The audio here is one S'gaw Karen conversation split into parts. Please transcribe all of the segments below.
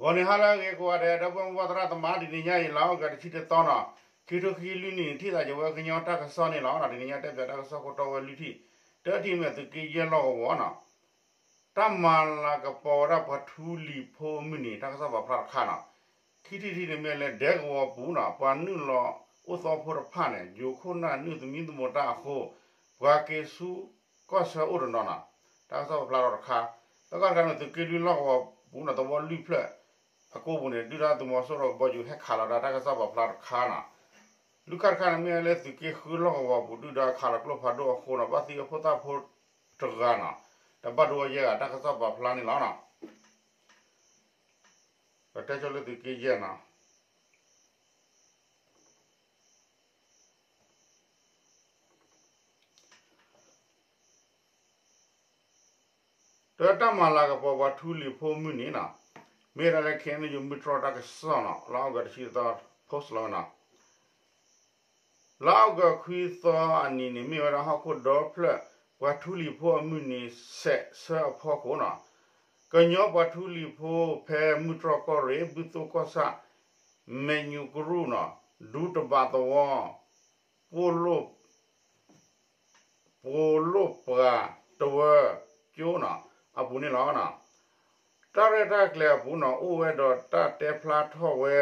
ဂီၤနံၤဟါလၢအဂ့ၤကိးဂၤဒဲး ဒီပုၢ်ဝဲၢ်သရၣ်သမါ တနံၤညါအံၤ လါအီကူး တဆံတသီနီၤ, ခံထိခံဆံလွံၢ်နံၣ် ထံၣ်သးယဝဲကညီတၢ်ကစီၣ်န့ၣ်လီၤ. တနံၤညါတဲပၠးတၢ်ကစီၣ်ခိၣ်တီဝဲလွံၢ်ထံၣ်, တထံၣ်မ့ၢ်သုးက့ယဲၢ်လီၢ်ကဝီၤနီၤ, တၢ်မၤလၤကပီၤဝဲဒၣ်ပှၤထူလံၤဖိအမုၢ်နံၤ တၢ်ကစီၣ်ပာ်ဖျါတခါနီၤ. ခံထံၣ်တထံၣ်န့ၣ်မ့ၢ်လၢဒဲကဝီၤပူၤနီၤ ပှၤနုာ်လီၤအိၣ်သီဖိတဖၣ်န့ၣ် ယိၤခိၣ်နၢ်နုာ်သမံသမိးတၢ်အဃိ ပှၤက့ၤဆူကီၢ်ဆၢအိၣ်တနီၤနီၤ, တၢ်ကစီၣ်ပာ်ဖျါထီၣ်တခါ. သၢခါတခါန့ၣ် သုးက့လွံၢ်လီၢ်ကဝီၤပူၤနီၤ သဝီလွံၢ်ဖျၢၣ်အကိပူၤန့ၣ် ဒုၣ်ဒါသုးမီၤစိရိၤကဘီယူၤဟဲခးလီၤတၢ် တၢ်ကစီၣ်ပာ်ဖျါတခါနီၤ. လွံၢ်ခါတခါန့ၣ်မ့ၢ်လၢသုးက့ဃုလီၢ်ကဝီၤပူၤ ဒုၣ်ဒါခးလီၤကျိဖးဒိၣ်အဃိနီၤ ဘၣ်သံအဖိသၣ်ဖိတဂၤနီၤ, ဒီးဘၣ်ဒိယဲၢ်ဂၤ တၢ်ကစီၣ်ပာ်ဖျါန့ၣ်လီၤနီၤ. ပတဲဆိလၢသုးက့ယဲၢ်နီၤ တၢ်မၤလၤကပီၤပှၤထူလံၤဖိမုၢ်နံၤနီၤ, မ့ၢ်ဝဲဒၣ်လၢ ခ့ၣ်အဲၣ်ယူၣ် မုၢ်တြီၢ်တၢ်ကစီၣ်နီၤ, လါအီကူးတဆံသီ post လီၤဝဲနီၤ. လါအီကူးခွံသီအနံၤန့ၣ် မ့ၢ်ဝဲဒၣ်ဟီၣ်ခိၣ်ဒီဖျၢၣ် ပှၤထူလံၤဖိအမုၢ်နံၤ စဲးဆၢအဖီခိၣ်နီၤ, ကညီပှၤထူလံၤဖိဖဲမုၢ်တြီၢ်ကီၢ်ရ့ၣ် ဘုသိၣ်ကီၢ်ဆၣ် မဲာ်ညူးကရူၢ်နီၤ, ဒူတဘးသဝီ ပိၢ်လိၣ် ပိၢ်လိၣ်ပှၤတဝၢကၠိနီၤ အပူၤန့ၣ်လီၤ. တၢ်ရဲၣ်တၢ်ကျဲၤအပူၤနီၤ အိၣ်ဝဲဒီးတၢ်တဲဖျါထီၣ်ဝဲ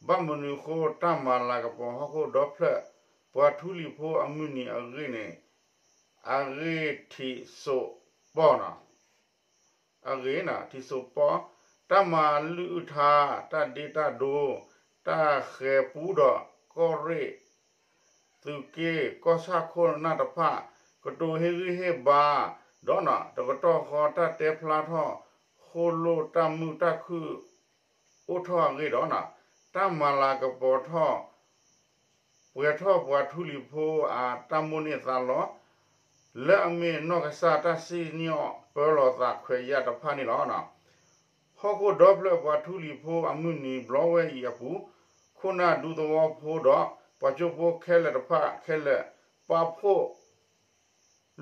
ဘၣ်မနုၤအဃိတၢ်မၤလၤကပီၤဟီၣ်ခိၣ်ဒီဖျၢၣ် ပှၤထူလံၤဖိအမုၢ်နံၤအဂ့ၢ်န့ၣ် အဂ့ၢ်ထံးစိးပီၢ်နီၤ အဂ့ၢ်နီၤ ထံးစိးပီၢ် တၢ်မၤလုၢ်အုၣ်ထါ တၢ်ဒ့တၢ်ဒိ တၢ်ဃဲၤပူဒီး ကီၢ်ရ့ၣ် သုးက့ ကီၢ်ဆၣ်ခိၣ်နၢ်တဖၣ် ကတိၤဟ့ၣ်ဂံၢ်ဟ့ၣ်ဘါ ဒီးနီၤ တကတီၢ်ဃီတၢ်တဲဖျါထီၣ် ဃိၣ်လိၣ်တၢ်မုာ်တၢ်ခုၣ် အိၣ်ထီၣ်အဂ့ၢ်ဒီးနီၤ တၢ်မၤလၤကပီၤထီၣ် ပှဲၤထီၣ်ပှၤထူလံၤဖိအတၢ်မိၣ်န့ၢ်သးလီ လၢအမ့ၢ်နီၢ်ကစၢ်တၢ်စံၣ်ညီၣ်ပၢလီၤသးခွဲးယာ်တဖၣ်န့ၣ်လီၤ. ဟီၣ်ခိၣ်ဒီဖျၢၣ်ပှၤထူလံၤဖိအမုၢ်နံၤဘျီဝဲအံၤအပူၤ ခိၣ်နၢ်ဒူသဝီဖိဒီး ပှၤကၠိဖိခဲလၢာ်တဖၣ်ခဲလၢာ် ပာ်ဖှိၣ်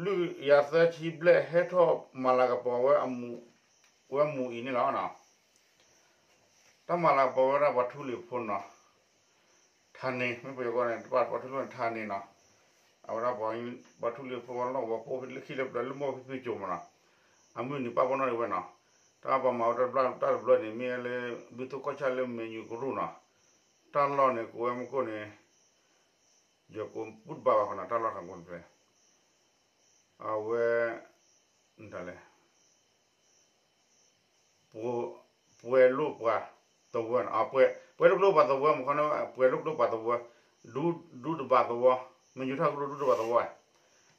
လွံၢ်ကယၤသၢဆံဘျဲၣ် ဟဲထီၣ်မၤလၤကပီၤဝဲအမူး ဝဲမူးအံၤန့ၣ်လီၤ. တၢ်မၤလၤကပီၤဝဲဒၣ်ပှၤထူလံၤဖိနီၤ, ထါန့ၣ် မ့ၢ်ပယီၤကီၢ်န့ၣ် ပှၤထူလံၤဖိန့ၣ် ထါန့ၣ်နီၤ, အဝဲဒၣ်ပှၤထူလံၤဖိလီၢ်ကဝီၤဖိ လၢခံလၢပျၢၤလၢမိၢ်ဖံဖုကၠိမးနီၤ, အမုၢ်နံၤပာ်ပနီၣ်ဒံးဝဲနီၤ, တၢ်ပှၤမၤဝဲတဘျီတဘျီန့ၣ် မ့ၢ်လၢ ဘုသိၣ်ကီၢ်ဆၣ်လၢမဲာ်ညူးကရူၢ်နီၤ, တၢ်လီၢ်န့ၣ် ကဝဲမူခိၣ်န့ၣ် ယကိးဘူၣ်တဘၣ်ဘၣ်ဃီနီၤ တၢ်လီၢ်ထးကိးန့ၣ် အဝဲ တၢ်လဲၣ် ပှဲၤလိၣ်ပှၤသဝီနီၤ, ပှဲၤလိၣ်ကျိပှၤသဝီ မ့ၢ်ခီန့ၣ် ပှဲၤလိၣ်ကျိပှၤသဝီ, ဒူ ဒူတဘးသဝီ, မဲာ်ညူးထၢ်ကရူၢ်ဒူတဘးသဝီ,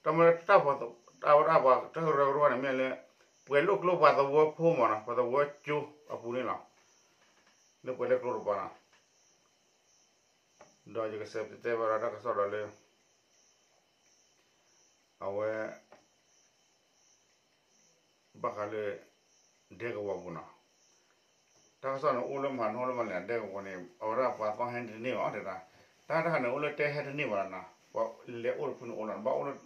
တၢ်မ့ၢ်တၢ်ဖီ တၢ်ဝဲဒၣ်ပှၤတၢ်ကရၢကရိန့ၣ် မ့ၢ်လၢ ပှဲၤလိၣ်ကျိပှၤသဝီဖိမးနီၤ ပှၤသဝီကၠိအပူၤန့ၣ်လီၤ, လၢပှဲၤလိၣ်ကျိတပၤနီၤ ဒီးယကစးတဲဘၣ်ဒီးတၢ်ကစီၣ်ဒီးလၢ အဝဲ ဘၣ်ဃးလၢ ဒဲကဝီၤပူၤနီၤ, တၢ်ကစီၣ်န့ၣ် အိၣ်လၢမၤနီၣ်လၢမၤလဲၣ် ဒဲကဝီၤန့ၣ် အဝဲဒၣ်ပှၤသီဟဲတန့ၢ်ဘၣ်တဲဒၣ်, တၢ်တခါန့ၣ် အိၣ်လၢတဲဟဲတန့ၢ်ဘၣ်နီၤ, ပှၤလဲၤအိၣ်တဖုန့ၣ်အိၣ်လီၤ,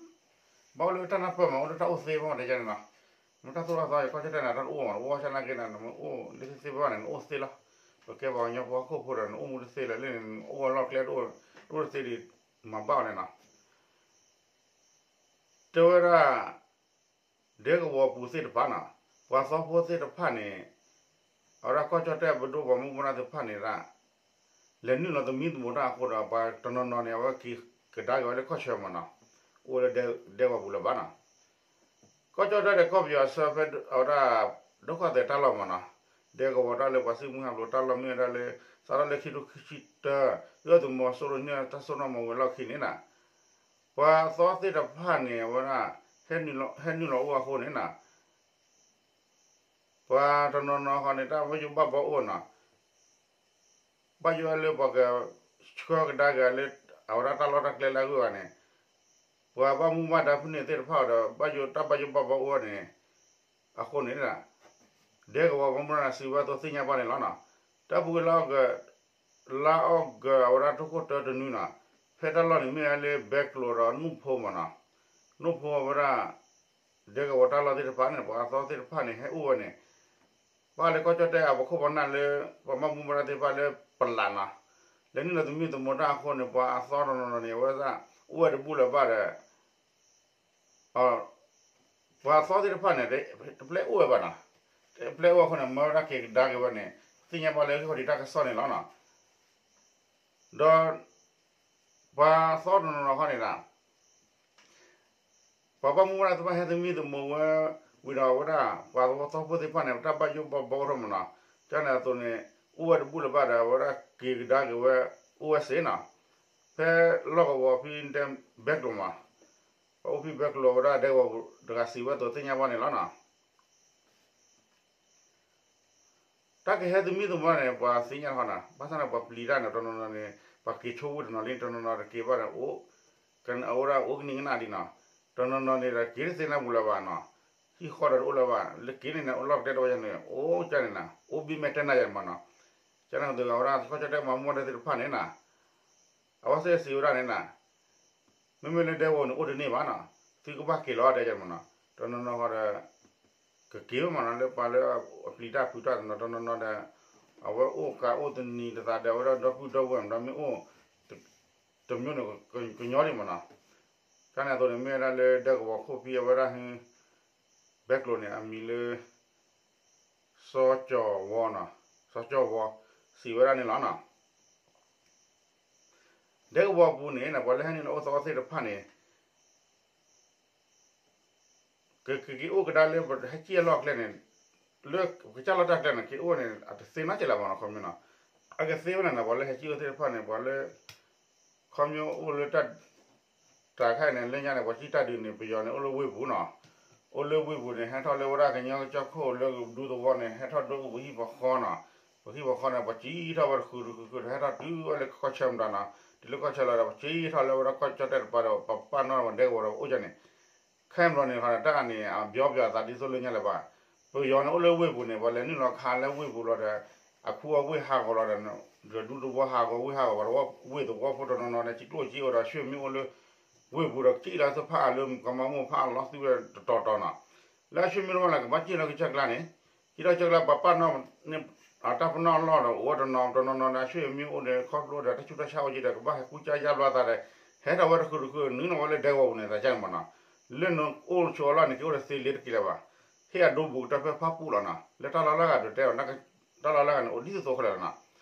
ဘၣ်အိၣ်လၢတၢ်နၢ်ပၢၢ်မး အိၣ်လၢတၢ်အိၣ်သ့ဘၣ်တဲန့ၣ်နီၤ, မ့ၢ်တၢ်သိၣ်တၢ်သီ ယကီၢ်ကၠီၣ်တဲၣ်န့ၣ် တၢ်တအိၣ်မး နအိၣ်ဆၣ်နာ်က့န့ၣ် နမ့ၢ်အိၣ်လၢသ့သ့ဘၣ်ဘၣ်န့ၣ် နအိၣ်သ့လီၤ, ပကဲပှၤကညီဖိဟီၣ်ခိၣ်ဖိဒီး နအိၣ်မူတသ့လၢၤလၢန့ၣ် နအိၣ်ဝဲလီၢ်ကျဲ တအိၣ်သ့ဒံး မၤဘၣ်အီၤန့ၣ်နီၤ တဲဝဲဒၣ် ဒဲကဝီၤပူၤသ့ၣ်တဖၣ်နီၤ, ပှၤသီဖိသ့ၣ်တဖၣ်န့ၣ် အဝဲဒၣ်ကီၢ်ကၠီၣ်တဲၣ်ပဒိၣ်ပှၤမုၢ်ပှၤနၢ်သ့ၣ်တဖၣ်န့ၣ်ဒၣ် လဲၤနုာ်လီၤသမံသမိးတၢ်အဃိဒီး ပှၤတနီၤနီၤန့ၣ် အဝဲက့ၤကဒါက့ၤဝဲလၢကီၢ်ဆၢမးနီၤ, အိၣ်လၢဒဲကဝီၤပူၤလၢၤဘၣ်နီၤ, ကီၢ်ကၠီၣ်တဲၣ်ဒီးကီၢ်ပယီၤအဆၢဖဲအဝဲဒၣ် ဒိၣ်ကီၢ်သဲးတၢ်လီၢ်မးနီၤ, ဒဲကဝီၤတၢ်လၢပှၤသုးမုၢ်ဟးဖျိးတၢ်လီၢ်မ့ၢ်ဝဲဒၣ်လၢ စးထီၣ်လၢခံထိခံဆံတၢ ဒုၣ်ဒါသုးမီၤစိရိၤန့ၢ်တၢ်စိာ်နီၣ်မၤဝဲလီၢ်ခံန့ၣ်နီၤ, ပှၤသီသ့ၣ်တဖၣ်န့ၣ် အဝဲဒၣ် ဟဲနုာ်လီၤအိၣ်အဃိန့ၣ်နီၤ ပှၤတနီၤနီၤဃီန့ၣ် တၢ်ဘၣ်ယိၣ်ဘၣ်ဘီအိၣ်နီၤ, ဘၣ်ယိၣ်လၢပှၤကဆှၢကဒါက့ၤလၢ အဝဲဒၣ်တၢ်လီၢ်တၢ်ကျဲလၢအဂုၤအဂၤန့ၣ်, ပှၤဘၣ်မူဘၣ်ဒါဖဲန့ၣ်သ့ၣ်တဖၣ်ဒီး ဘၣ်ယိၣ်တၢ်ဘၣ်ယိၣ်ဘၣ်ဘီအိၣ်န့ၣ် အဃိန့ၣ် ဒဲကဝီၤပှၤမူဘၣ်ဒါစံးဝဲအသိးသ့ၣ်ညါဘၣ်န့ၣ်လီၤနီၤ, တၢ်ပူၤကွံာ်လါအီကူး လါအီကူးအဝဲဒၣ်ထိၣ်ခိၣ်တၢတနွံနီၤ, ဖဲတၢ်လီၢ်န့ၣ်မ့ၢ်ဝဲလၢဘဲကျိၤဒီးနိၣ်ဖိမးနီၤ, နိၣ်ဖိအဝဲဒၣ် ဒဲကဝီၤတၢ်လီၢ်သ့ၣ်တဖၣ်န့ၣ် ပှၤအသီသ့ၣ်တဖၣ်န့ၣ် ဟဲအိၣ်ဝဲန့ၣ် ဘၣ်ဃးလၢကီၢ်ကၠီၣ်တဲၣ်အပှၤခိၣ်ပှၤနၢ်လၢ ပှၤဘၣ်မူဘၣ်ဒါသ့ၣ်တဖၣ်လၢပလးနီၤ, လဲၤနုာ်လီၤသမံသမိးတၢ်အဃိန့ၣ် ပှၤအသီတနီၤနီၤန့ၣ် အဝဲဒၣ် အိၣ်ဝဲတဘူၣ်လၢၤဘၣ်ဒီး ပှၤသီသ့ၣ်တဖၣ်န့ၣ် တပျဲအိၣ်ဝဲဘၣ်နီၤ, တပျဲအိၣ်အဃိန့ၣ် မၢဝဲဒၣ်က့ၤကဒါက့ၤဝဲန့ၣ် သ့ၣ်ညါဘၣ်လၢဟံၣ်ဃီဒံးတၢ်ကစီၣ်န့ၣ်လီၤနီၤ. ဒီး ပှၤသီတနီၤနီၤခီန့ၣ်ဒီး ပှၤဘၣ်မူဘၣ်ဒါသ့ၣ်တဖၣ်ဟဲသမံသမိးဝဲ ဝံၤဒီးအဝဲဒၣ် ပှၤသဝီသီဖိသ့ၣ်တဖၣ်န့ၣ် တၢ်ဘၣ်ယိၣ်ဘၣ်ဘီထီၣ်မးနီၤ, ကန့ၣ်အသိးန့ၣ် အိၣ်ဝဲတဘူၣ်လၢၤဘၣ်ဒီး အဝဲဒၣ်က့ၤကဒါက့ၤဝဲ အိၣ်ဝဲစ့ၢ်နီၤ, ဖဲလီၢ်ကဝီၤဖဲတဲဘဲကျိၤမး, ပှၤအိၣ်ဖဲဘဲကျိၤဝဲဒၣ်ဒဲကဝီၤပူၤတဂၤစံးဝဲအသိးသ့ၣ်ညါဘၣ်န့ၣ်လီၤနီၤ. တၢ်ကဟဲသမံသမိးန့ၣ် ပှၤသ့ၣ်ညါတခီနီၤ, ဘၣ်ဆၣ်န့ၣ် ပှၤပျံၤတၢ်န့ၣ် တနီၤနီၤန့ၣ် ပှၤက့ၤဆိဝ့ၢ်တနီၤလံ တနီၤနီၤတက့ၤဘၣ်န့ၣ် အိၣ် အဝဲဒၣ်အိၣ်ကနံၣ်ကနၣ်ဒံးနီၤ, တနီၤနီၤန့ၣ်ဒီးက့ၤတသ့နၢ်ပူၤလၢၤဘၣ်နီၤ, ဟံၣ်ဃီဒီးတအိၣ်လၢၤဘၣ်, လၢက့ၤန့ၣ်န့ၣ် အိၣ်လီၢ်ကတဲတဝဲန့ၣ် အိၣ်ကန့ၣ်နီၤ အိၣ်ဘံၣ်မဲာ်တဲနၤယဲၢ်မးနီၤ, ကန့ၣ်အသိးအဝဲဒၣ် ကီၢ်ကၠီၣ်တဲၣ်မၤမူဘၣ်ဒါသ့ၣ်တဖၣ်န့ၣ်နီၤ အဝဲသ့ၣ်စံးဝဲဒၣ်န့ၣ်နီၤ, မ့မ့ၢ်လၢဒဲကဝီၤန့ၣ် အိၣ်တန့ၢ်ဘၣ်နီၤ, သုကဘၣ်က့ၤလီၤတဲယဲၢ်မးနီၤ, တနီၤနီၤဃီဒီး ကက့ၤဝဲမးနီၤ လၢပှၤလၢအပျံၤတၢ်ဖုးတၢ်တနီၤတနီၤနီၤဒီး အဝဲအိၣ်ကးအိၣ်တနံၤတသးဒီး အဝဲဒၣ်ဒီပုၢ်ဒီဝဲၢ်မးဒီးမ့ၢ်အိၣ် တမျိုးန့ၣ် ကညီဒံးမးနီၤ, ကန့ၣ်အသိးန့ၣ် မ့ၢ်ဝဲဒၣ်လၢဒဲကဝီၤခိၣ်ဖံအဝဲဒၣ်ဟ ဘဲကျိၤန့ၣ် အမံၤလၢ စီၤကၠီၤဝီနီၤ, စီၤကၠီၤဝီ စံးဝဲဒၣ်န့ၣ်လီၤနီၤ. ဒဲကဝီၤပူၤန့ၣ် ပှၤလၢဟဲနုာ်လီၤအိၣ်သီသ့ၣ်တဖၣ်န့ၣ် ကက့ၤအိၣ်ကဒါလၢပဟဲကံၣ်အလီၢ်ကျဲန့ၣ် လၢကစၢ်လီၢ်တၢ်ကျဲန့ၣ် က့ၤအိၣ်န့ၣ် အတသ့နီတစဲးလၢၤဘၣ်နီၤ ခီမ့ၢ်နီၤ, အကသ့ဝဲန့ၣ်နီၤ ပှၤလၢဟဲကံၣ်အိၣ်သ့ၣ်တဖၣ်န့ၣ် ပှၤလၢ ခီမ့ၢ်အိၣ်လၢတၢ် တၢ်ခါအံၤန့ၣ် လၢညါန့ၣ် ပှၤကံၣ်တၢ်ဒုးန့ၣ် ပယီၤန့ၣ် အိၣ်လၢဝ့ၢ်ပူၤနီၤ, အိၣ်လၢဝ့ၢ်ပူၤန့ၣ် ဟဲထီၣ်လၢဝဲဒၣ်ကညီကစၢ်ခိၣ်လၢဒူသဝီန့ၣ် ဟဲထီၣ်ဒိပဟံၣ်ပဃီနီၤ, ပဟံၣ်ပဃီန့ၣ် ပှၤကံၣ်ထီၣ်ဝဲတဃုာ်တဃုာ်ဃုာ်ဒီး ဟဲထီၣ်တုၤဝဲလၢကီၢ်ဆၢမတၤနီၤ, တုၤလၢကီၢ်ဆၢလီၤဒီး ပှၤကံၣ်ထီၣ်လၢဝဲဒၣ်ကီၢ်ကၠီၣ်တဲၣ်တပၤဒီး ပပာ်နီၣ်ဝဲဒဲကဝီၤဒီးအိၣ်ဒၣ်န့ၣ် ခဲမုၢ်လီၤန့ၣ် တၢ်န့ၣ် အဘျီပျီအသးဒ်သိးလၢညါလၢၤဘၣ်. ပယီၤန့ၣ်အိၣ်လၢဝ့ၢ်ပူၤန့ၣ် ပှၤလဲၤနုာ်လီၤခးလၢဝ့ၢ်ပူၤလီၤဒီး အခူအဝ့ၢ်ဟးဂီၤလီၤဒီး ဒူသဝီဟးဂီၤ ဝ့ၢ်ဟးဂီၤ ပှၤတဝီဝ့ၢ်သဝီဖိတနီၤနီၤဒီး စံးကျိၣ်စံးအိၣ်ဒီး ဆ့ၣ်မ့ၢ်အိၣ်လၢ ဝ့ၢ်ပူၤဒီး ကံၣ်လီၤသ့ၣ်ဖးအါလၢ ကမၤမိၢ်ဖးအါလီၤသုဝဲတတီၤတီၤနီၤ. လၢအဆ့ၣ်မ့ၢ်တအိၣ်လၢၤ ကဘၣ်ကံၣ်လီၤကစၢၢ်ကျါန့ၣ် ကံၣ်ထီၣ်ကစၢၢ်ကျါ ပှၤပာ်နီၣ်န့ၣ် တၢ်ပနီၣ်အလီၢ်ဒီး အိၣ်ဝဲတနီၤတနီၤနီၤဒီး အဆ့ၣ်မ့ၢ်အိၣ်ဒီး ခီဖျိဒီး တၢ်ဆူးတၢ်ဆါအိၣ်က့ၤဒီး ကဘၣ်ဟဲကူစါယါဘျီသးဒီး ဟဲထီၣ်ဝဲတဃုာ်တဃုာ် နုာ်လီၤဝဲလၢဒဲကဝီၤပူၤန့ၣ် သးကၢန့ၣ်မးနီၤ. လၢနအိၣ်ဆိးအလီၢ်န့ၣ် က့ၤအိၣ်တသ့လ့ၤတက့ၤလၢၤဘၣ်. ဟ့ၣ်အဒိဘူးကတၢၢ်ဖဲဖၣ်ပူၣ်လီၤနီၤ. လၢတၢ်လီၢ်လၢဂၤဒိးတဲအီၤ တၢ်လီၢ်လၢဂၤန့ၣ် အိၣ်ဒ်သိးသိးခဲလၢာ်လီၤနီၤ.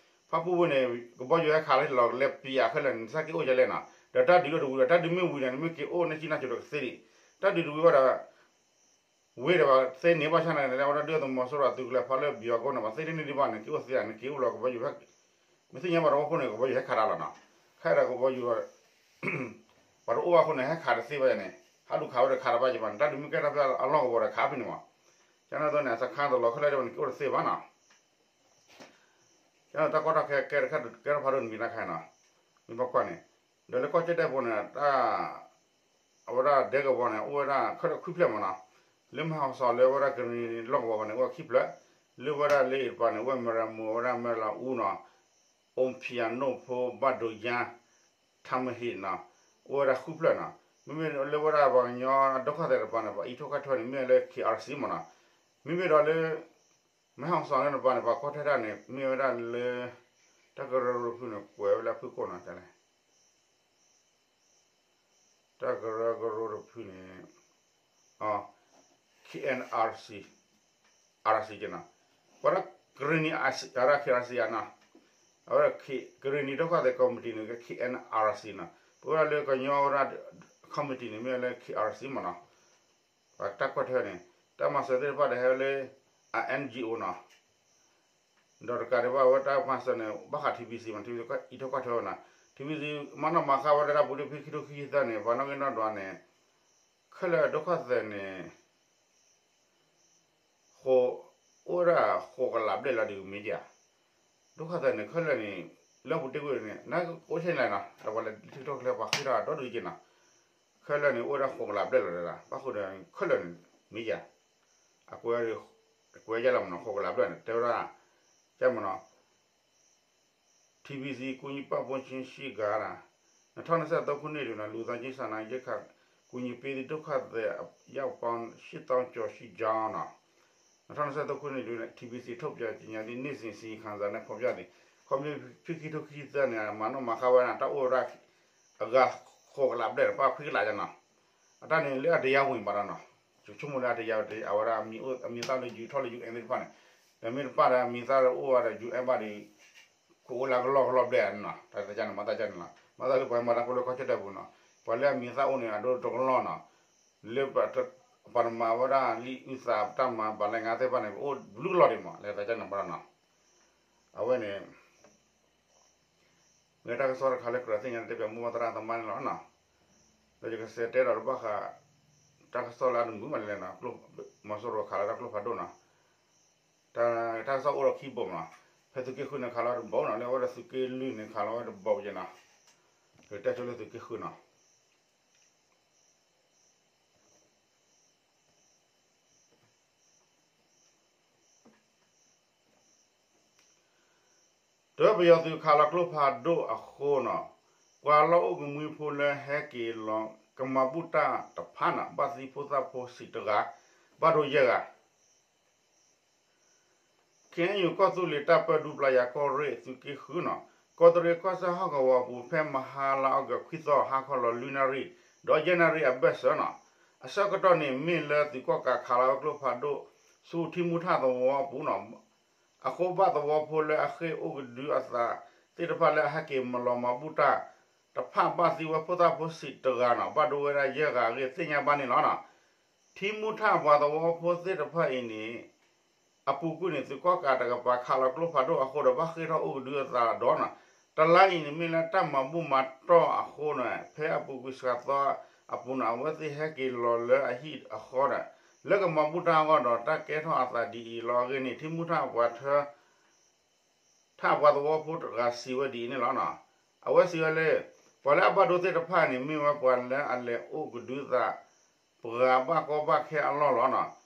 ဖၣ်ပူၣ်ဝ့ၢ်န့ၣ် ကဘီယူၤဟဲခးလၢလီၤလဲၤပျးခဲလၢာ်န့ၣ် နသးက့ၤအိၣ်ကလဲၣ်နီၤ. ဒီးတၢ်ဒုးလၢတဝံၤဒီး တၢ်ဒုးမ့ၢ်ဝံၤန့ၣ် နမ့ၢ်က့ၤအိၣ်န့ၣ် ကံၣ်နၢ်စိၤဒီးကသ့ဒံး. တၢ်ဒုးတဝံၤဘၣ်ဒီး ဝ့ၢ်ဒီးဘၣ်သ့န့ၣ် ဘၣ်ဆၣ်န့ၣ် လၢဝဲဒၣ်ဒုၣ်ဒါသုးမီၤစိရိၤအသုးကလၢၤဖးလၢပယီၤကိးန့ၣ် ဘၣ်သ့တန့ၢ်ဒံးဘၣ်န့ၣ် က့ၤအိၣ်သ့ဒၣ်န့ၣ် က့ၤအိၣ်လီၤကဘီယူၤဖဲ မ့ၢ်သ့ၣ်ညါဘၣ်တဝီဖိန့ၣ် ကဘီယူၤဟဲခးတၢ်လီၤနီၤ. ခဲဒီးကဘီယူၤ ပှၤတအိၣ်ဘၣ်အဃိန့ၣ် ဟဲခးတသ့ဘၣ်ယၤန့ၣ် ဟးလူၤခးဝဲဒီးခးတဘၣ်ယၤဘၣ်န့ၣ် တၢ်ဒုးမ့ၢ်ကဲထီၣ်ဖဲအလီၢ်ကဝီၤဒီးခးဖဲန့ၣ်မး. ကန့ၣ်အသိးန့ၣ် စခါတလီၤခဲလၢာ်ဒံးဘၣ်န့ၣ် က့ၤအိၣ်တသ့ဘၣ်နီၤ. ကန့ၣ်တၢ်ကီတၢ်ခဲကဲတခါဒုးကဲထီၣ်ဖးဒိၣ်န့ၣ်မံၤတၢ်ခါနီၤ မ့ၢ်ဘၣ်ကွၢ်န့ၣ် ဒီးလၢကီၢ်ကၠီၣ်တဲၣ်ဖိန့ၣ် တၢ် အဝဲဒၣ်ဒဲကဝီၤန့ၣ် အိၣ်ဝဲဒၣ်ခဲလၢာ်ခွံဖျၢၣ်မးနီၤ. လၢမဲၢ်ဟီၣ်စီၤလၢဝဲဒၣ်ကရံၣ်နံၤလီၢ်ကဝီၤဘၣ်န့ၣ် အိၣ်ဝဲခံဖျၢၣ်, လၢဝဲဒၣ်လၢအံၤတပၤန့ၣ် အိၣ်ဝဲမဲၢ်ရမိၢ် ဝဲဒၣ်မဲၢ်လီၤအူနီၤ, အိၣ်ဖံးယၤနိၣ်ဖိ ဘၣ်ဒိးယါ ထါမဟ့ၣ်နီၤ, အိၣ်ဝဲဒၣ်ဃုဖျၢၣ်နီၤ. မ့မ့ၢ်လၢဝဲဒၣ်ပှၤကညီအဒိၣ်ခီၣ်သဲးတပၤန့ၣ် ပှၤအံးထိၣ်ခါထွဲန့ၣ် မ့ၢ်လၢ ခ့ၣ်အါစံမးနီၤ. မ့မ့ၢ်ဒီးလၢ မဲၢ်ဟီၣ်စီၤလၢတပၤန့ၣ် ပှၤကွၢ်ထွဲတၢ်န့ၣ် မ့ၢ်ဝဲဒၣ်လၢ တၢ်ကရၢကရိတဖုန့ၣ် ကွဲးဝဲလၢအဖုၣ်ကိာ်နီၤ တၢ်လဲၣ် တၢ်ကရၢကရိတဖုန့ၣ် KNRC, RC ကနီၤ, ပှၤဒီးကရံၣ်နံၤ RC, အဝဲဒၣ် KRC နီၤ, အဝဲဒၣ်ကရံၣ်နံၤဒိၣ်ခီၣ်သဲး committee န့ၣ် KNRC နီၤ, ပဝဲဒၣ်လၢကညီဝဲဒၣ် committee န့ၣ် မ့ၢ်လၢ KRC မးနီၤ, ပှၤတၢ်ကွၢ်ထွဲန့ၣ် တၢ်မၤစၢၤသ့ၣ်တဖၣ်ဒီးဟဲလၢ NGO နီၤ ဒီးတကးဒံးဘၣ် အဝဲတၢ်မၤစၢၤန့ၣ် ဘၣ်ဃး TBC မး TBC အံးထိၣ်ကွၢ်ထွဲဝဲနီၤ, TBC မၤနီၣ်မၤဃါဝဲဒၣ်တၢ်ပူၤလၢဖဲခံထိခံဆံသၢန့ၣ် ပှၤနီၣ်ဂံၢ်နီၣ်ဒွးန့ၣ် ခဲလၢာ်ဒိၣ်ခီၣ်သဲးန့ၣ် ဃိး အိၣ်ဝဲဒၣ်ဃိးကလးဘျဲၣ်လီၤဒ်မ့ၢ်ဧါ, ဒိၣ်ခီၣ်သဲးန့ၣ် ခဲလၢာ်န့ၣ် လၢပူၤတ့ၢ်ကွံာ်န့ၣ် နကအိၣ်ဆ့ၣ်န့ၣ်နီၤ ဒီးပှၤလဲၤထံကထီၣ်ကျဲပှၤဃ့ထီၣ်ဒီဒူၣ်က့နီၤ, ခဲလၢာ်န့ၣ် အိၣ်ဝဲဒၣ်ဃိးကလးဘျဲၣ်လီၤဒၣ်, ဘၣ်ဃိဒီး ခဲလၢာ်န့ၣ် မ့ၢ်ဧါ, အကွဲး ကွဲးယါလီၤမးနီၤ ဃိးကလးဘျဲၣ်န့ၣ် တဲဝဲဒၣ် ကမးနီၤ TBC ကူညီပံ့ပိုးခြင်းရှိကာ နှစ်ထောင့်နှစ်ဆယ့်သုံးခုနှစ်တွင် လူသားချင်းစာနာရိက္ခာ ကူညီပေးသည့် ဒုက္ခသည်အယောက်ပေါင်း ရှစ်သောင်းကျော်ရှိကြောင်းနီၤ, နှစ်ထောင့်နှစ်ဆယ့်သုံးခုနှစ် ထီၣ်ဘံၣ်သံ ထုတ်ပြန်ကြေညာသည့် နေ့စဉ်အစီရင်ခံစာနဲ့ ဖော်ပြသည်. ခီဖျိခံကထိခံဆံသၢန့ၣ် မၤနီၣ်မၤဃါဝဲဒၣ် တၢ်အိၣ်ဝဲဒၣ် အဂၤဃိးကလးဘျဲၣ် ပှၤခွံကလးယနီၤ. အတၢ်န့ၣ်လၢအတရားဝင်ဘၣ်ဒီးနီၤ, ဆိကမိၣ်လၢအတရားဝင် အဝဲဒၣ်အမံၤသၣ်လၢ ယူၤထီၣ်လၢ ယူၤအဲၣ် သ့ၣ်တဖၣ်န့ၣ်, ဒီးမ့ၢ်တပၣ်ဒီး အမံၤသၣ်လၢအိၣ်ဝဲဒီး ယူၤအဲၣ် ဘၣ်ဒီး ကအိၣ်လၢကလီၢ်ကလီၢ်ဘျဲၣ်နီၤ. တၢ်န့ၣ် မၤသးဒ်န့ၣ်လီၤ. မၤသးလၢပှၤမၤတၢ်ဖိလၢကီၢ်ကၠီၣ်တဲၣ်ပူၤနီၤ, ပှၤလၢအမံၤသၣ်အိၣ်န့ၣ် အဒိတကလီၢ်နီၤ, လၢ ပှၤတမၤဝဲဒၣ်လံာ်အုၣ်သး တၢ်မၤပာ်လၢငါသ့ၣ်တဖၣ်န့ၣ် ပအိၣ်ဘျုးကလီၢ်ဒံးမး လၢတၢ်န့ၣ်ဘၣ်ဒီးနီၤ. အဝဲန့ၣ် မ့ၢ်တၢ်ကစီၣ်တခါလၢ ကြၢးသ့ၣ်ညါတဲပၠးမိၢ်ပၢ်သရၣ်သမါန့ၣ်လီၤ. ဒီးယကစံးတဲဒီးတဘၣ်ဃး တၢ်ကစီၣ်လၢအတမုာ်ဘၣ်လဲၣ်နီၤ, မီၤစိရိၤခးလီၤတၢ်ကျိဖးဒိၣ်နီၤ. တၢ်ကစီၣ်အိၣ်ဒီးခံဘိမးနီၤ, ဖဲသုးက့ဃုန့ၣ် ခးလီၤတဘိနီၤ, လၢအဝဲဒၣ်သုးက့လွံၢ်န့ၣ် ခးလီၤဝဲတဘိက့နီၤ. ယတဲဆိလၢသုးက့ဃုနီၤ. တၢ်ပယီၤသုးခးလီၤကျိဖးဒိၣ်အဃိနီၤ, ပှၤလီၢ်အိၣ်ကမှံဖိလၢဟဲက့ၤလီၤ ကမၤဘူၣ်တၢ်တဖၣ်နီၤ, ဘၣ်သံဖိသၣ်ဖိစံးတဂၤ, ဘၣ်ဒိယဲၢ်ဂၤ. ခ့ၣ်အဲၣ်ယူၣ် ကီၢ်သူလ့ၤတၢ်ပၢဒူပျၢ်ယၤ ကီၢ်ရ့ၣ်သုးက့ဃုနီၤ, ကီးတရံးကီၢ်စဲၣ်ဟီၣ်ကဝီၤပူၤ ဖဲမဟါလါအီကူးခွံသီ ဟါခီလီၤလွံၢ်နၣ်ရံၣ် ဒီးယဲၢ်နၣ်ရံၣ်အဘၢၣ်စၢၤနီၤ. အဆၢကတီၢ်န့ၣ် မ့ၢ်လၢသုးကီၣ်ကးခးလီၤဝဲကျိဖးဒိၣ် ဆူထံမူထၣ်သဝီပူၤနီၤ, အဃိဘၣ်သဝီဖိလၢအဃ့ၢ်အိၣ်ကဒုအသးသ့ၣ်တဖၣ်လၢအဟဲက့ၤမၤလီၤမၤဘူၣ်တၢ်တဖၣ် ဘၣ်သံဝဲဖိသၣ်ဖိစံးတဂၤနီၤ, ဘၣ်ဒိဝဲဒၣ်ယဲၢ်ဂၤအဂ့ၢ် သ့ၣ်ညါဘၣ်န့ၣ်လီၤ. ထံမူထၣ်ပှၤသဝီဖိသ့ၣ်တဖၣ်အံၤန့ၣ် အပူၤကွံာ်န့ၣ် သုးကီၣ်ကးတကပၤခးလီၤကျိဖးဒိၣ်အဃိဒီး ဘၣ်ဃ့ၢ်ထီၣ်အိၣ်ကဒုအသးဒီးနီၤ, တလါအံၤန့ၣ် မ့ၢ်လၢတၢ်မၤဘူၣ်မၤတီၢ်အဃိန့ၣ် ဖဲအပူၤကွံာ်စှၤသီအပူၤန့ၣ် အဝဲသ့ၣ်ဟဲက့ၤလီၤလၢအဟံၣ်အဃီဒီး လၢကမၤဘူၣ်တၢ်အဂီၢ်ဒီး တၢ်ကဲထီၣ်အသးဒ်အံၤလီၤအဂ့ၢ်န့ၣ် ထံမူထၣ်ပှၤထၢ ထၣ်ပှၤသဝီဖိတဂၤစံးဝဲဒ်အံၤန့ၣ်လီၤ. အဝဲစံးဝဲလၢ ပှၤလၢအဘၣ်ဒိသ့ၣ်တဖၣ်န့ၣ် မ့ၢ်ဝဲပှၤလၢအလဲၤအိၣ်ကဒုသး ပှၤဘၣ်ကီဘၣ်ခဲအလီၢ်လီၤနီၤ.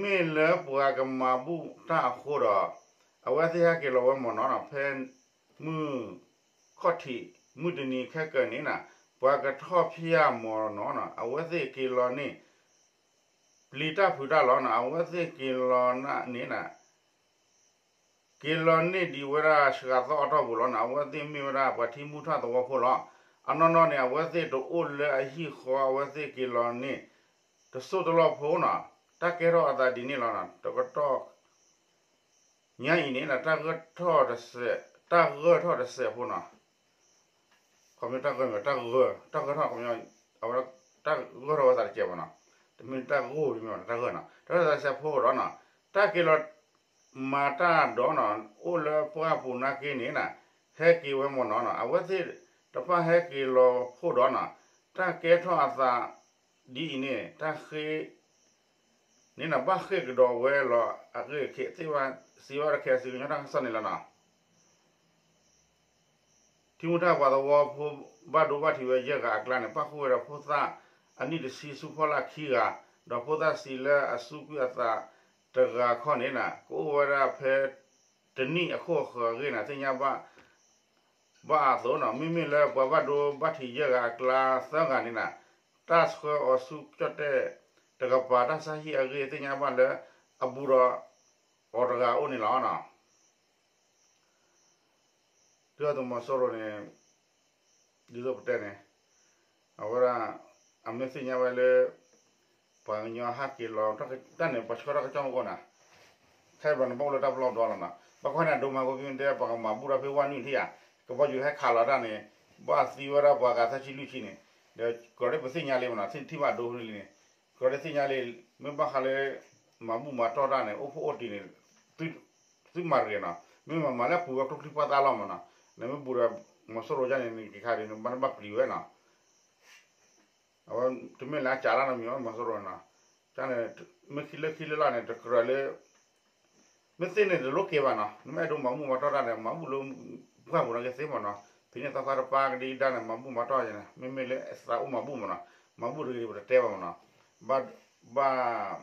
မ့ၢ်လၢပှၤကမၤဘူၣ်တၢ်အဃိဒီး အဝဲသ့ၣ်ဟဲက့ၤလီၤဝဲမ့ၢ်နီၤနီၤ, ဖဲမုၢ်ခီၣ်ထံး မုၢ်တနံၤခဲကၢၤန့ၣ်နီၤ, ပှၤကထီၣ်ဖၠၣ်မ့ၢ်နီၤနီၤ, အဝဲသ့ၣ်က့ၤလီၤန့ၣ် ပျံၤတၢ်ဖုးတၢ်လီၤနီၤ, အဝဲသ့ၣ်က့ၤလီၤန့ၣ်နီၤ က့ၤလီၤန့ၢ်ဒံးဝဲဒၣ်စှၤသီအတီၢ်ပူၤလီၤနီၤ, အဝဲသ့ၣ်မ့ၢ်ဝဲဒၣ်ပှၤထံမူထၣ်သဝီဖိလီၤ. အနီၢ်နီၢ်န့ၣ် အဝဲသ့ၣ်တအိၣ်လၢအဟံၣ်ဃီ အဝဲသ့ၣ်က့ၤလီၤန့ၣ် တစိၢ်တလီၢ်ဖိနီၤ, တၢ်ကဲထီၣ်အသးဒ်န့ၣ်လီၤနီၤ, တကတီၢ် ညါအံၤန့ၣ် တၢ်ဂၢၢ်ထီၣ်တစဲး, တၢ်ဂၢၢ်ထီၣ်တစဲးဖိနီၤ, ခီဖျိတၢ်ဂၢၢ်မ့ၢ် တၢ်ဂၢၢ်, တၢ်ဂၢၢ်ထီၣ် ခီဖျိ အဝဲ တၢ်ဂၢၢ်ထီၣ်ဝဲသးတစဲးမ့ၢ်နီၤ, တမ့ၢ်တၢ်ဂိၢ်မ့ၢ်နီၤ, တၢ်ဂၢၢ်နီၤ, တၢ်ဂၢၢ်ထီၣ်တစဲးဖိဒီးနီၤ, တၢ်က့ၤလီၤ မၤတၢ်ဒီးနီၤ, အိၣ်လၢပှၢ်ပူၤနာ်က့န့ၣ်နီၤ, ဟဲက့ၤဝဲမ့ၢ်နီၤနီၤ, အဝဲသ့ၣ်တဖၣ်ဟဲက့ၤလီၤဖိဒီးနီၤ, တၢ်ကဲထီၣ်အသး ဒ်အံၤန့ၣ် တၢ်ဃ့ န့ၣ်နီၤ ဘၣ်ဃ့ၢ်ကဒီးဝဲလီၤအဂ့ၢ် စံးဝဲဒၣ် ခဲစံးကညီတၢ်ကစီၣ်န့ၣ်လီၤနီၤ. ထံမူထၣ်ပှၤသဝီဖိ ဘၣ်ဒိဘၣ်ထံးဝဲယဲၢ်ဂၤအကျါန့ၣ် ပၣ်ဃုာ်ဝဲဒီးဖိသၣ်အနံၣ်တဆံဆူဖီလာ်ခံဂၤ, ဒီးဖိသၣ်ဆံးလၢအစူးကွံာ်အသးတဂၤခီန့ၣ်နီၤ ကအိၣ်ဝဲဒၣ်ဖဲတနံၣ်အခိၣ်အဃၢၤအဂ့ၢ်န့ၣ် သ့ၣ်ညါဘၣ် ဘၣ်အသိးနီၤ, မ့မ့ၢ်လၢပှၤဘၣ်ဒိဘၣ်ထံးယဲၢ်ဂၤအကျါသၢဂၤန့ၣ်နီၤ, တၢ်ဆှၢအီၤဆူကၠီၣ်တဲၣ်တကပၤ တၢ်ဆါဟံၣ်အဂ့ၢ်သ့ၣ်ညါဘၣ်လၢ အဘူးဒီးအီၤတဂၤအအိၣ်န့ၣ်လီၤနီၤ. ဒုၣ်ဒါသုးမီၤစိရိၤန့ၣ် ဒ်သိးပတဲန့ၣ် အဝဲဒၣ် အမ့ၢ်သ့ၣ်ညါဝဲလၢ ပှၤကညီဟဲက့ၤလီၤ တၢ်န့ၣ် ပှၤဆှၢတၢ်ကစီၣ်မ့ၢ်အိၣ်နီၤ, ခဲအံၤဘၣ်န့ၣ် ဘၣ်အိၣ်လၢတၢ်ပလီၢ်ဒီးလီၤနီၤ, ဘၣ်ကွၢ်န့ၣ် အဒိမၤကိးက့ၤတဲ ပှၤကမၤဘူၣ်တၢ်ဖဲဝၣ်နုာ်ထံၣ်ဧါ, ကဘီယူၤဟဲခးလီၤတၢ်န့ၣ် ဘၣ်သံဝဲဒၣ်ပှၤဂၤသၢဆံလွံၢ်ဆံန့ၣ်, ဒီးကြၢးဒ်ပသ့ၣ်ညါလံမ့ၢ်နီၤ, ထံၣ်ဘၣ်ဒိလံန့ၣ်, ကြၢးဒ်သ့ၣ်ညါလံ, မ့ၢ်ဘၣ်ဃးလၢ မၤဘူၣ်မၤတီၢ်တၢ်န့ၣ် အိၣ်ဖှိၣ်အိၣ်တံၢ်န့ၣ် သုမၤတဂ့ၤနီၤ, မ့ၢ်မၤမၤလၢပူၤဝဲကျိချံမျိာ်သၣ်လီၤမ့ၢ်နီၤ, နမ့ၢ်ဘူးဒီး မီၤစိရိၤယါန့ၣ် နက့ၤခါဒီး နဘၣ်နဘၣ်ပျံၤဝဲနီၤ, အဝဲတမ့ၢ်လၢအစးတၢ်နီတမံၤဘၣ် မီၤစိရိၤနီၤ, တၢ်န့ၣ် မ့ၢ်ခံလၢခံလၢ်လၢ်န့ၣ် တကြၢးလၢ မ့ၢ်သ့န့ၣ်တလိၣ်က့ၤဘၣ်နီၤ, နမ့ၢ်အဲၣ်ဒိးမၤဘူၣ်မၤတီၢ်တၢ်န့ၣ် မၤဘူၣ်လၢ ပှၢ်ပူၤနာ်က့သ့မ့ၢ်နီၤ, ဖဲန့ၣ်သီခါတပၢ်ကဒံကဒါန့ၣ် မၤဘူၣ်မၤတီၢ်ယဲန့ၣ် မ့မ့ၢ်လၢအသးအိၣ်မၤဘူၣ်မၤတီၢ် ပတတဲဘၣ်မ့ၢ်နီၤ, ဘၣ် ဘၣ်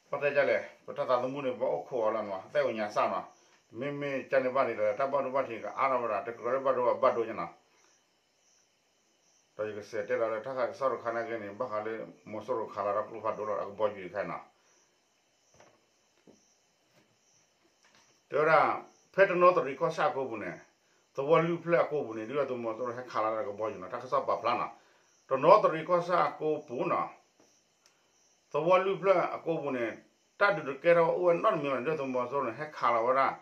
ဘၣ်တဲဒ်လဲၣ် ပတၢ်သးသမူန့ၣ် ဘၣ်အိၣ်ခိးအီၤလီၤနီၤ, သဲအိၣ်ညါစၢ်နီၤ, မ့မ့ၢ်ကန့ၣ်ဘၣ်န့ၣ်ဒီး တၢ်ဘၣ်ဒိဘၣ်ထံးကအါထီၣ်ဝဲဒၣ် တကြၢးလၢဘၣ်ဒိဘၣ်ဒိယဲနီၤ ဒီးယကစံးတဲဒီးလၢ တၢ်ဃးကစီၣ်တခါနာ်က့န့ၣ် ဘၣ်ဃးလၢ မီၤစိရိၤခးလီၤတၢ်ကျိဖးဒိၣ်လီၤ အကဘီယူၤတခါနီၤ. တဲဝဲဒၣ် ဖဲတနီသရံၣ်ကီၢ်ဆၣ်အကိပူၤန့ၣ် သဝီလွံၢ်ဖျၢၣ်အကိပူၤန့ၣ် ဒုၣ်ဒါသုးမီၤစိရိၤဟဲခးလီၤတၢ်ဒီးကဘီယူၤနီၤ, တၢ်ကစီၣ်ပာ်ဖျါနီၤ, တနီသရံၣ်ကီၢ်ဆၣ်အကိပူၤနီၤ, သဝီလွံၢ်ဖျၢၣ်အကိပူၤန့ၣ် တၢ်ဒုးတကဲထီၣ်အိၣ်ဝဲနီတမံၤဘၣ်န့ၣ် ဒုၣ်ဒါသုးမီၤစိရိၤန့ၣ် ဟဲခးလီၤဝဲဒၣ်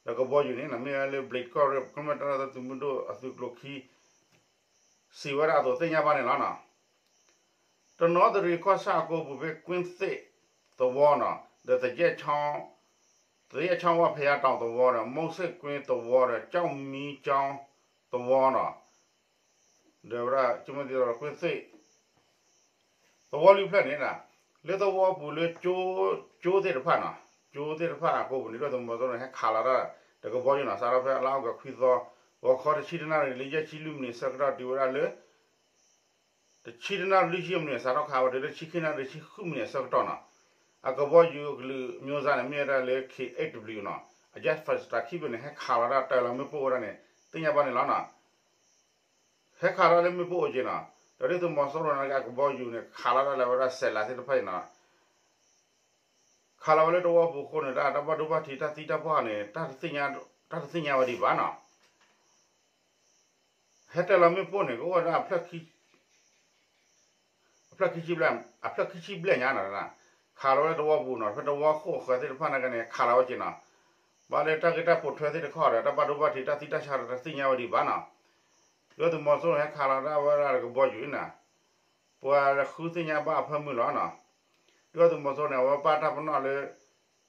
ဒီးကဘီယူၤန့ၣ်နီၤ, မ့ၢ်ဝဲလၢ ဘျံးကီၢ်ရ့ၣ် ကမျၢၢ်တၢ်ဒီသဒၢသုးမုၢ်ဒိၣ်အသုးကျိၤခံ စံးဝဲဒၣ်အသိးသ့ၣ်ညါဘၣ်န့ၣ်လီၤနီၤ. တနီသရံၣ်ကီၢ်ဆၣ်အကိပူၤဖဲကွ့ၣ်သ့ၣ်သဝီနီၤ, ဒီး သယဲၣ်ချောင်းဝဖယါတီၤသဝီဒီး မိၢ်စ့ၣ်ကွ့ၣ်သဝီဒီး ကၠီၣ်မံကၠီသဝီနီၤ, ဒီးဝဲဒၣ် ကွ့ၣ်သ့ၣ် သဝီလွံၢ်ဖျၢၣ်န့ၣ်နီၤ, လၢသဝီပူၤလၢ ကၠိသ့ၣ်တဖၣ်နီၤ, ကၠိသ့ၣ်တဖၣ်အကိပူၤန့ၣ် ဒုၣ်ဒါသုးမီၤစိရိၤန့ၣ် ဟဲခးလီၤတၢ်ဒီးကဘီယူၤနီၤ, စးထီၣ်ဖဲလါအီကူးခွံသီ ဂီၤခီတဆံတနၣ်ရံၣ်လၢယဲၢ်ဆံလွံၢ်မံးနံးအဆၢကတီၢ် တုၤဝဲဒၣ်လၢ တဆံတနၣ်ရံၣ်လွံၢ်ဆံမံးနံး စးထီၣ်ခးဝဲတုၤလၢတဆံခံနၣ်ရံၣ်ဆံဃုမံးနံးအဆၢကတီၢ်နီၤ, အကဘီယူၤအကလုာ် မျိုးစားန့ၣ် မ့ၢ်ဝဲဒၣ်လၢ ခ့ၣ်အဲၣ်ဒဘလျူၣ်နီၤ, အ jet fighter ခံဘ့ၣ်န့ၣ် ဟဲခးလီၤတၢ်တၢ်လီၤမ့ၣ်ပိၢ်ဝဲဒၣ်န့ၣ် သ့ၣ်ညါဘၣ်န့ၣ်လီၤနီၤ. ဟဲခးလီၤလၢမ့ၣ်ပိၢ်အိၣ်က့ၤနီၤ, ဒီးဒုၣ်ဒါသုးမီၤစိရိၤန့ၣ် အကဘီယူၤန့ၣ် ခးလီၤတၢ်လၢဝဲဒၣ်စဲးလးသ့ၣ်တဖၣ်အံၤနီၤ, ခးလီၤဝဲလၢသဝီပူၤအဃိန့ၣ် တၢ်တၢ်ဘၣ်ဒိဘၣ်ထံးတၢ်သံတၢ်ပှၢ်န့ၣ် တၢ်တသ့ၣ်ညါဝဲဒံးဘၣ်နီၤ. ဟဲတၢ်လီၤမ့ၣ်ပိၢ်န့ၣ် ကအိၣ်ဝဲဒၣ် အဖျၢၣ်ခံဆံဘျဲၣ်, အဖျၢၣ်ခံဆံဘျဲၣ်ညါနီၤ, ခးလီၤဝဲလၢသဝီပူၤနီၤ, ဖဲသဝီဃိၣ်ဃၢၤသ့ၣ်တဖၣ်နာ်က့န့ၣ် ခးလီၤဝဲက့ၤနီၤ, ဘၣ်လၢတၢ်ဂ့ၢ်တၢ်ပိာ်ထွဲသ့ၣ်တခီဒီး တၢ်ဘၣ်ဒိဘၣ်ထံးတၢ်သံတၢ်ဆါဒီး တၢ်တသ့ၣ်ညါဝဲဒံးဘၣ်နီၤ. ဒုၣ်ဒါသုးမီၤစိရိၤန့ၣ် ဟဲခးလီၤဒၣ်ဝဲဒၣ်ဒီးကဘီယူၤန့ၣ်နီၤ, ပှၤလၢဃုသ့ၣ်ညါဘၣ်အဖၢမုၢ်လီၤနီၤ. ဒုၣ်ဒါသုးမီၤစိရိၤန့ၣ် အဝဲပာ်တၢ်ပနီၣ်လၢ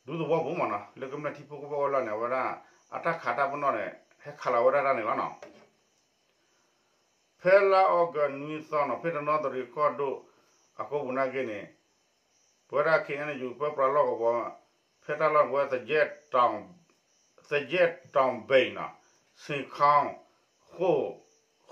ဒူသဝီပူၤမ့ၢ်နီၤ, လၢကမျၢၢ်ထံဖိကီၢ်ဖိအလီၢ်န့ၣ် အဝဲဒၣ် အတၢ်ခးတၢ်ပနီၣ်န့ၣ် ဟဲခးလီၤဝဲဒၣ်တၢ်န့ၣ်လီၤနီၤ. ဖဲလါအီကူးနွံသီနီၤ, ဖဲတနီသရံၣ်ကီၢ်ဒိၣ်အကိပူၤနာ်က့န့ၣ် ပဝဲဒၣ် ခ့ၣ်အဲၣ်ယူၣ် ပၢပြးလီၢ်ကဝီၤ ဖဲတၢ်လီၢ်ကဝဲ သယဲၣ်တီၤဘ့ၣ်နီၤ, ဆ့ခီ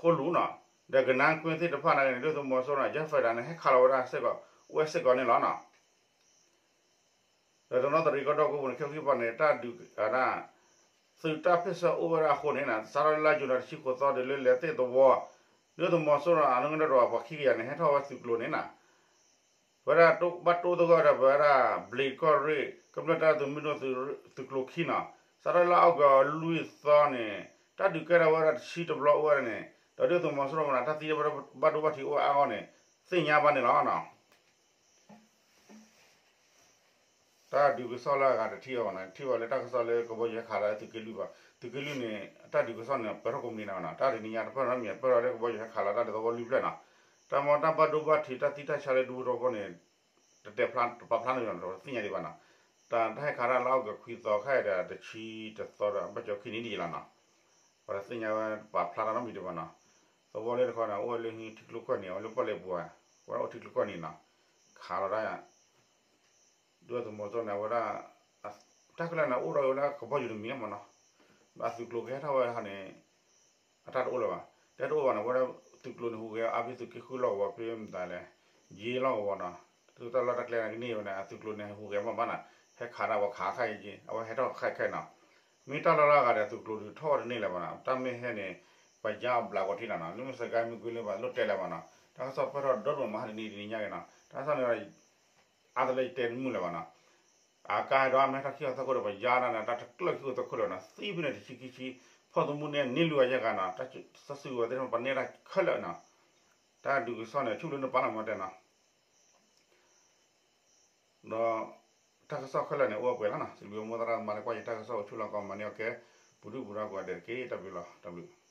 ဃိၣ်လူၤနီၤ, ဒီးကနါကွ့ၢ်သ့ၣ်တဖၣ်နာ်က့န့ၣ် ဒုၣ်ဒါသုးမီၤစိရိၤန့ၣ် jet fighter န့ၣ် ဟဲခးလီၤဝဲဒၣ်စ့ၢ်ကီး အိၣ်ဝဲစ့ၢ်ကီးန့ၣ်လီၤနီၤ. ဒီးတနီသရံၣ်ကီၢ်ဒိၣ်အကိပူၤန့ၣ် ခဲကီၢ်ပူၤန့ၣ် တၢ်ဒုးဒၣ် သုးတၢ်ဖ့ၣ်ဆၢအိၣ်ဝဲဒၣ်အဃိန့ၣ် စးထီၣ်လၢလါယူၤန့ၣ် တဆံဃိးသီဒီးလၢလဲၤသ့ၣ်သဝီ ဒုၣ်ဒါသုးမီၤစိရိၤအနီၣ်ဂံၢ်ဒီးပှၤခံကယၤန့ၣ် ဟဲထီၣ်ဝဲသုးကျိၤန့ၣ်နီၤ. ပဝဲဒၣ်ဘၣ်တိၢ်သဂၢၢ်ဒီးပဝဲဒၣ် ဘျံးကီၢ်ရ့ၣ် ကမျၢၢ်တၢ်သုးမုၢ်ဒိၣ်သုးကျိၤခံနီၤ, စးထီၣ်လၢလါအီကူးလွံၢ်သီန့ၣ် တၢ်ဒုးကဲထီၣ်ဝဲဒၣ်တဆံတဘျီအိၣ်ဝဲဒၣ်န့ၣ် ဒီးဒုၣ်ဒါသုးမီၤစိရိၤမ့ၢ်နီၤ တၢ်သံတၢ်ဘၣ်ဒိဘၣ်ထံးအိၣ်ဝဲအါအါဂီၢ်န့ၣ် သ့ၣ်ညါဘၣ်န့ၣ်လီၤနီၤ. တၢ်ဒုးကစီၣ်လၢအဂၤတထံၣ်အီၤဘၣ်နီၤ, ထံၣ်ဘၣ်လၢတၢ်ကစီၣ်လၢကဘီယူၤဟဲခးလၢသုးက့လွံၢ်ဘၣ်, သုးက့လွံၢ်န့ၣ် တၢ်ဒုးကစီၣ်န့ၣ် ပၢၤထီၣ်ကိးမံၤဒဲးဘၣ်နီၤ, တၢ်တနံၤညါတပၢၢ်နီတမံၤ ပၢၢ်ထီၣ်လၢကဘီယူၤဟဲခးလီၤတၢ်လၢသဝီလွံၢ်ဖျၢၣ်နီၤ, တၢ်မ့ၢ်တၢ်ဘၣ်ဒိဘၣ်ထံးတၢ်သံတၢ်ဆါလၢဒူသဝီအဃိန့ၣ် တတဲဖျါတပာ်ဖျါန့ၣ်ဘၣ်နီၤ တသ့ၣ်ညါဒံးဘၣ်နီၤ, တၢ်ဟဲခးတၢ်လၢအီကူးခွံသီခဲအံၤဒီးတဆံတသီဒီး ဘၣ်ကၠီခံနံၣ်ဒံးလီၤနီၤ, ပှၤတသ့ၣ်ညါဝဲတပာ်ဖျါတၢ်နီတမံၤဒံးဘၣ်နီၤ, သဝီလၢတခီန့ၣ် အိၣ်ဝဲလၢထံကျိကီၢ်န့ၣ် အဝဲလၢပီၣ်လဲၣ်ပူၤဧါ, ပဝဲဒၣ်အိၣ်ထံကျိကီၢ်န့ၣ်နီၤ, ခးလီၤတၢ် ဒုၣ်ဒါသုးမီၤစိရိၤန့ၣ် အဝဲဒၣ် တၢ်ခဲလၢာ်န့ၣ် အိၣ်ဒီးဝဲလၢကဘီယူၤတမံၤလီၤမ့ၢ်နီၤ, ဘၣ်သုးကျိၤကဟဲထီၣ်ဝဲဟီန့ၣ် အတၢ်တအိၣ်လၢၤဘၣ်, တၢ်တအိၣ်ဘၣ်န့ၣ် အဝဲဒၣ်သုးကျိၤန့ၣ် ဟူးဂဲၤအါဖဲသုးက့ဃုလီၢ်ကဝီၤဖဲမတၤလဲၣ်, ယ့လီၢ်ကဝီၤနီၤ, သုးတၢ်လီၢ်တၢ်ကျဲန့ၣ်ကန့ၢ်ဝဲန့ၣ် အသုးကျိၤန့ၣ် ဟူးဂဲၤမးဘၣ်နီၤ, ဟဲခးတၢ်ဝဲခးခဲအံၤက့ၤ အဝဲဟဲထီၣ်ခဲခဲနီၤ, မ့ၢ်တၢ်လီၢ်လၢအဂၤဒီးသုးကျိၤဒုးထီၣ်ဝဲတန့ၢ်လၢၤဘၣ်နီၤ, တၢ်မ့ၢ်ဟဲန့ၣ် ပယါအဘျးကီးထံနီၤနီၤ, လၢမ့ၢ်စကဲမ့ၢ်ကွ့လၢဘၣ်လိၣ်တဲလၢၤဘၣ်နီၤ, တၢ်ကစီၣ်ပၢၢ်ထီၣ်ဒီဒိၣ်မးဟါတနံၤတနံၤညါက့ၤနီၤ, တၢ်ကစီၣ်န့ၣ် အါတလၢယတဲတမုာ်လၢၤဘၣ်နီၤ, အကါဒီးအမဲထီၣ်ခံဂၤသီခိၣ်ဒီး ပယါဒၣ်န့ၣ် တၢ်တကျၢၢ်ခံဂၤသီခိၣ်လၢၤနီၤ, သံဖဲန့ၣ်တဆံခံဆံ, ဖီၣ်သမူန့ၣ်နံၤလူၤအယဲၢ်ဂၤနီၤ, တၢ်စူၢ်ဝဲသ့ၣ်တဖၣ်ပနဲဒၣ်ခဲလၢာ်နီၤ, တၢ်ဒုးကစီၣ်န့ၣ် ဆူၣ်လၢနပာ်လီၤမၤတဲနီၤ, ဒီး တၢ်ကစီၣ်ခဲလၢာ်န့ၣ် အိၣ်ဝဲပှဲၤလီၤနီၤ, စံးဘျုးမိၢ်သရၣ်သမါလၢကွၢ်ယတၢ်ကစီၣ်အိၣ်ဆူၣ်လီၤကီးမၤန့ၢ်အီၤကဲ ပူၤဒုၣ်ပူၤဒါကိးဂၤဒဲးတက့ၢ်, တၢ်ဘျုးလီၤ, တၢ်ဘျုး